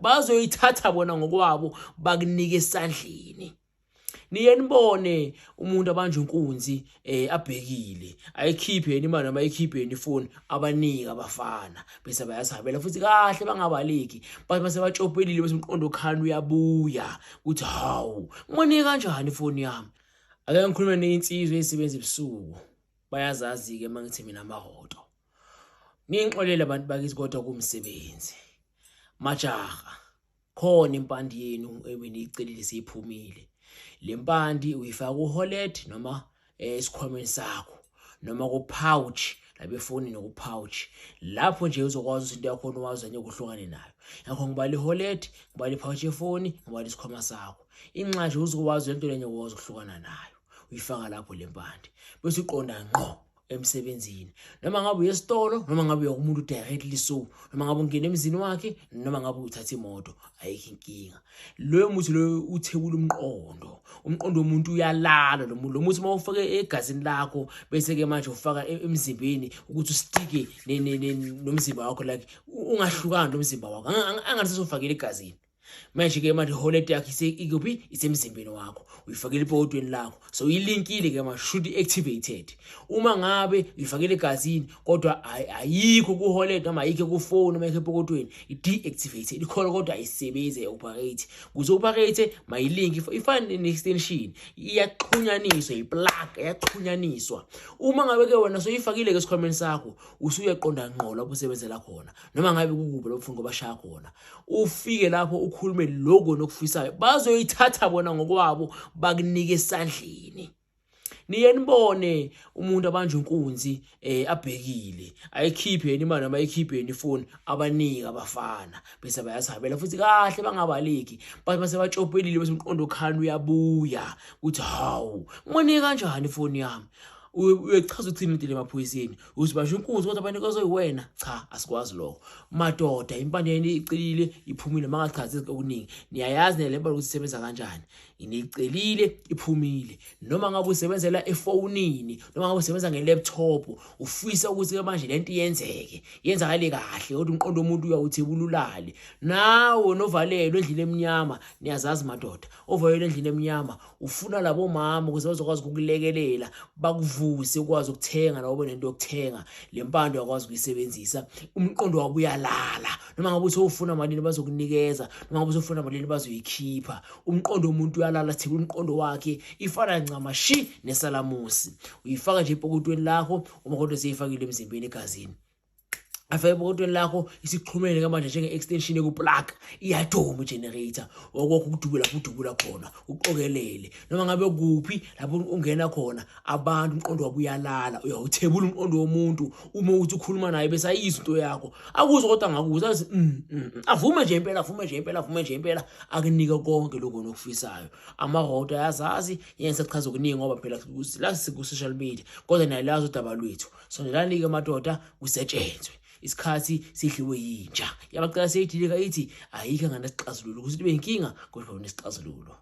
Bazoyithatha bona ngokwabo bakunike esandleni. Niye nibone umuntu abanjwa inkunzi abhekile ayikhiphe yena imali noma ayikhiphe yena ifoni abanike abafana bese bayasabela futhi kahle bangabaleki bathi mase batshopelile bese umqondo okhani uyabuya ukuthi hawu ngimonike kanjani ifoni yami. Ake ngikhulume neyinsizwa ezisebenza ebusuku, bayazazi-ke uma ngithi mina amahoto. Ningixolele abantu bakithi kodwa kuwumsebenzi. Majaha, khona impandi yenu ebeniyicelile seyiphumile. Le mpandi uyifaka kuholet noma esikhwameni sakho noma ku-pouch lapha efonini ku-pouch lapho nje uzokwazi ukuthi into yakhona wazi angeke uhlukane nayo. Ngakho ngibala iholet, ngibala i-pouch yefoni, ngibala isikhwama sakho. Inxa nje uzokwazi lento lenye ukwazi ukuhlukana nayo. Uyifaka lapho le mpande bese uqonda ngqo emsebenzini noma ngabe uye esitolo noma ngabe uya kumuntu directly, so noma ngabe ungena emzini wakhe noma ngabe uthatha imoto, ayikho inkinga. Loyo muthi loyo uthekula umqondo, umqondo womuntu uyalala. Lo muntu, lo muthi uma ufake egazini lakho bese-ke manje ufaka emzimbeni ukuthi ustike nomzimba wakho, like ungahlukani nomzimba wakho, angathi sesufakile egazini. Manje-ke manje iholedi yakho ikuphi? Isemzimbeni wakho, uyifakile epokotweni lakho, so uyilinkile ke manje, should activated. Uma ngabe uyifakile egazini kodwa ayikho kuholedi noma ayikho kufoni noma ayikho epokotweni, i-deactivated ikhona kodwa ayisebenzi, ayi-operate. Ukuze operate mayilink ifane ne-extension, iyaxhunyaniswa, i-plug iyaxhunyaniswa. Uma ngabe-ke wena soyifakile-ke esikhwameni sakho, usuyaqonda ngqo lapho usebenzela khona noma ngabe kukuphi lapho ufuna bashaya khona, ufike lapho ukhulume lokho nokufisayo, bazoyithatha bona ngokwabo bakunike esandleni. Niye nibone umuntu abanjwa inkunzi abhekile ayikhiphe yena imali noma ayikhiphe yena ifoni abanike abafana bese bayasabela futhi kahle bangabaleki. Bathi mase batshopelile bese umqondo okhani uyabuya ukuthi hawu, ngimonike kanjani ifoni yami? Uyechaza uthini into emaphoyiseni ukuthi basho inkunzi kodwa banikazwe yiwena? Cha, asikwazi lokho madoda. Impande yenu icelile iphumile, mangachazi okuningi, niyayazi nale mpande ukuthi isebenza kanjani. Niyicelile iphumile, noma ngabe usebenzela efonini noma ngabe usebenza nge-laptop, ufisa ukuthi-ke manje lento iyenzeke, yenzakale kahle, kodwa umqondo womuntu uyawuthebula ulale nawe novalelwe endlini emnyama. Niyazazi madoda, ovalelwe endlini emnyama ufuna labo mama ukuze bazokwazi ukukulekelela bakuvuse ukwazi ukuthenga, nawe ube nento yokuthenga. Le mpande uyakwazi ukuyisebenzisa, umqondo wabo uyalala, noma ngabe uthi ufuna malini bazokunikeza, noma ngabe usufuna malini bazoyikhipha. Umqondo womuntu uyalala, thibula umqondo wakhe, ifana ncamashi nesalamusi. Uyifaka nje epokotweni lakho, uma kodwa seyifakile emzimbeni egazini, afake epokotweni lakho, isixhumene ke manje njenge-extension ekuplug, iyaduma i-generator okwakho ukudubula lapho udubula khona, uqokelele noma ngabe kuphi lapho ungena khona abantu, umqondo wabo uyalala. Uyawuthebula umqondo womuntu uma uthi ukhuluma naye bese ayizwa into yakho, akuzwa kodwa angakuzwa, athi avume nje impela, avume nje impela, avume nje impela, akunike konke lokho nokufisayo. Amaroto ayazazi yena, sechaza okuningi ngoba phela la siku-social media, kodwa naye lazi udaba lwethu. Sondelani-ke madoda, kusetshenzwe, isikhathi sidliwe yinja yabacela seyidilika, ithi ayikho enganesixazululo ukuthi ibe inkinga kodwa nesixazululo.